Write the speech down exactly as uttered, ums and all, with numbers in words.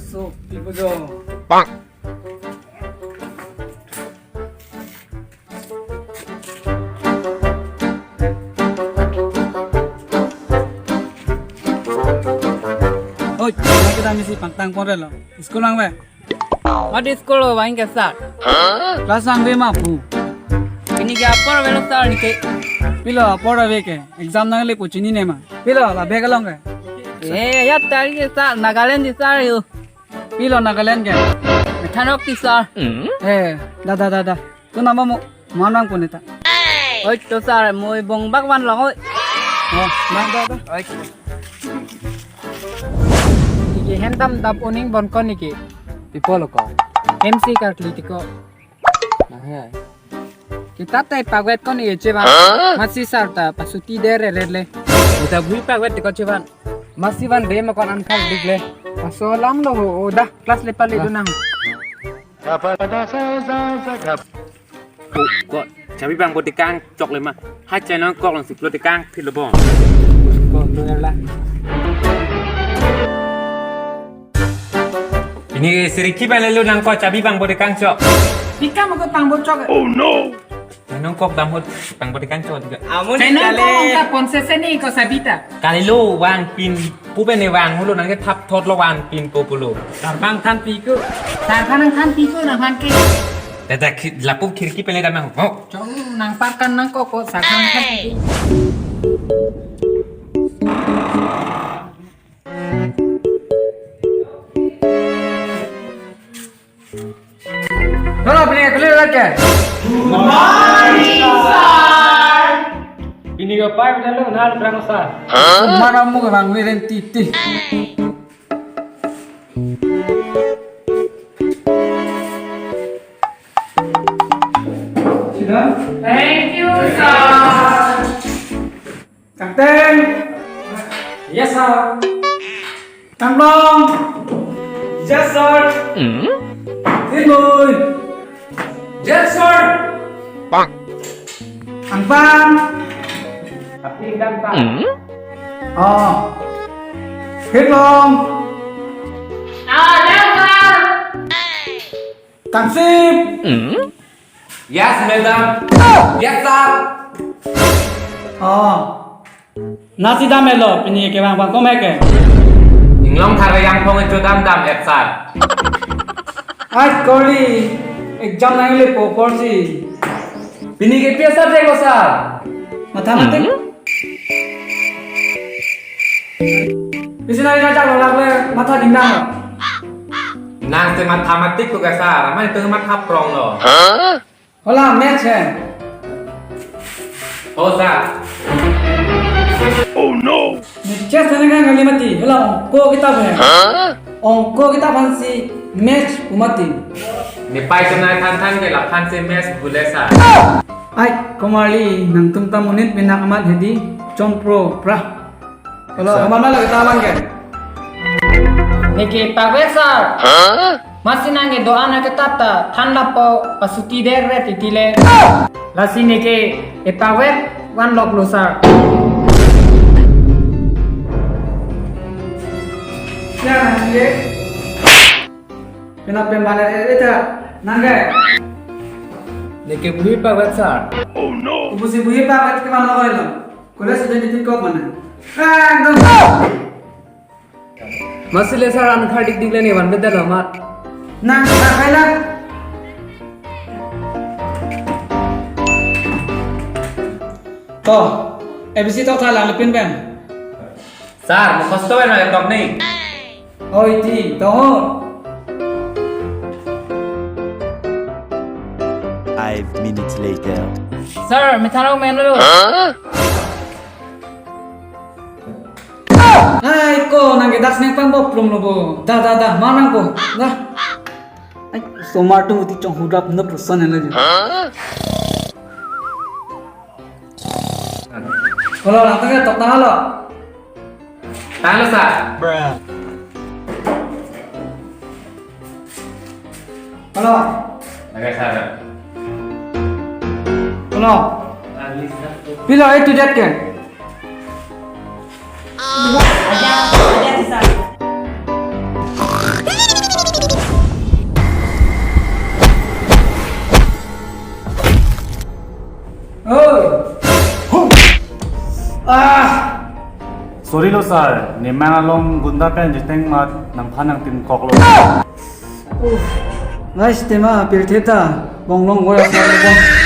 So, tipo yo. Oi, na kita misi pangtang ponre lo. School vangve? Mati school lo vang ke sir. Class vangve ma pu? Pini ke apor avelo sir neke. Pilo apor ave ke? Exam nangle pu chinine ma? Pilo la bag along ke? Eh, ya tari ke sir, Nagaland di sir yo. Pilo Nagaland ke? Methanok ti sir. Eh, da da da da. Tu nama mo manang pun eta. Oi, to sir, moi bongbak vanlong oi. Oh, da da da. Oi. Neke hem dam dap oning bon ko neke. Pi apot lo ko? Hem si karkli ti ko. Nah, ya. Kita ta pakvet ko neke chevan. Masi sir ta pasuti dere le. Kita bui pakvet ti ko chevan. Masi van de ma kon an khak dik le. Paso lam lo ho, o da class le pale do nang. Ko, ko, chabi bang bodi kangchok le ma. Hai chai nangkok lang si plo te kangphit lo bong. Ko, to er la. Pini siriki bang le lo nangkok chabi bang bodi kangchok. Pika mo ko pang bochok. Oh no. Nangkok dam hot pang bodi kangchok juga. Amun chai nangkok kale. Ongka pon sese ni ko sabita. Kali lo vangpin pu pen ne vang holo nangke thap thot lo vangpin ko pulo. Sarbang than pi ko. Sarbang than pi ko nang han ke. Tata khi-, lapu khirki pen le dam nang. Oh. Chong nang parkan nangkok ko sarbang than pi ko. Halo, pini ke clear lagi. Good morning, sir. Pini ke pipe dan lo nal berang sir. Mana mu ke bang wiren titi. Sudah? Thank you, sir. Kangteng. Yes, sir. Kangplong. Yes, sir. Hinboi. Yes, sir. Kangpang. Tapi kan, sir. Oh. Hitlong. Ah, yes, sir. Kangsip. Yes, madam. Yes, sir. Oh. Nasi dam elo, pini ke bang bang kome ke. Inglong thara yang phong echo dam dam et sir. Ai kori, exam nang le po por si. Pini ke pi a subject lo sir? Mathematics. Pisi nari na chak lo lak le matha dingdang lo. Nang se mathematics tu ke sir, amai tu matha prong lo. Hola, maths he. Oh, sir. Oh no. Ni chess ne nang kali mati. Hola, ongko kitab he. Ongko kitab aphan si maths pu mati. Ne pai tu nai than than ke laphan si maths bule sir. Ai, komarli nangtum ta monit pinak amat hedi chonpro pra. Hello, sir. Kaman mana kita aman ke? Neke pakvet sir. Masi nang ke doan aketap ta than lapo pasuti dere titi le. Lasi neke epakvet vanlok lo sir. Ya, nang ke. Kenapa yang balik eta? Nang ke? Neke bui pakvet sir. Oh no. Ubusi bui pakvet ke mana lo? Kula sudah dipikir kok mana? Ah, dong. Masi le sir an khardik dik le ni van beda lo mat. Nang khaila. To, A B C tok tha lang lepin pen. Sir, mukhosto pen tok ni. Oi ti, to ho. Five minutes later. Sir, methanok men lo. Hai ko nang ke das neng pang bok plum lo bo. Da da da, mar nang ko. Da. Ai, somar tu muti chong hudap no person lo jo. Halo, lang tang tok tang halo. Tang lo sir. Halo. Lagi sir. Halo. Pilo A to Z ke? Aja, aja sir. Ah! Sorry lo sir, nemang along gunda pen jiteng mat nangphan nangtinkoklo. Uff, nai sitema pirthe ta bonglong goya bong.